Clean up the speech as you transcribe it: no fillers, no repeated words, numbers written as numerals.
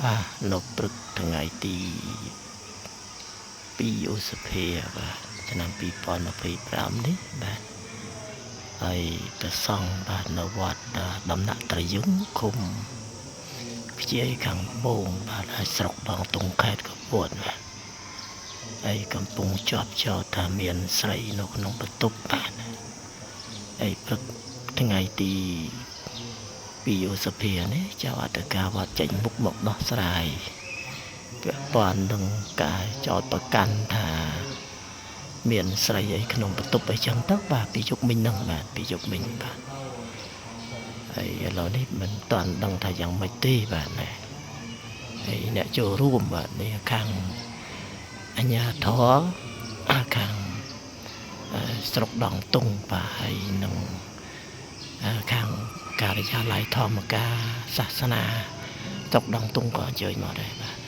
បាទនៅព្រឹកថ្ងៃទី2ឧសភាបាទឆ្នាំ2025នេះបាទហើយព្រះសង្ឃបាទនៅវត្តដំណាក់ត្រយឹងឃុំខ្ជាយខាងត្បូងបាទហើយស្រុកដងតុងខេត្តកំពតបាទហើយកំពុងជាប់ចោទថាមានស្រីនៅក្នុងបន្ទប់បាទហើយព្រឹកថ្ងៃទី2ឧសភានេះចៅអធិការវត្តចេញមុខមកដោះស្រាយពាក់ព័ន្ធនឹងការចោទប្រកាន់ថាមានស្រីអីក្នុងបន្ទប់អីចឹងទៅបាទពីយប់មិញហ្នឹងបាទពីយប់មិញបាទហើយឥឡូវនេះមិនតាន់ដឹងថាយ៉ាងម៉េចទេបាទណាហើយអ្នកចូលរួមបាទនេះខាងអាជ្ញាធរខាងស្រុកដងតុងបាទហើយនឹងខាងការិយាល័យធម្មការសាសនាស្រុកដងតុងក៏អញ្ជើញមកដែរបាទ។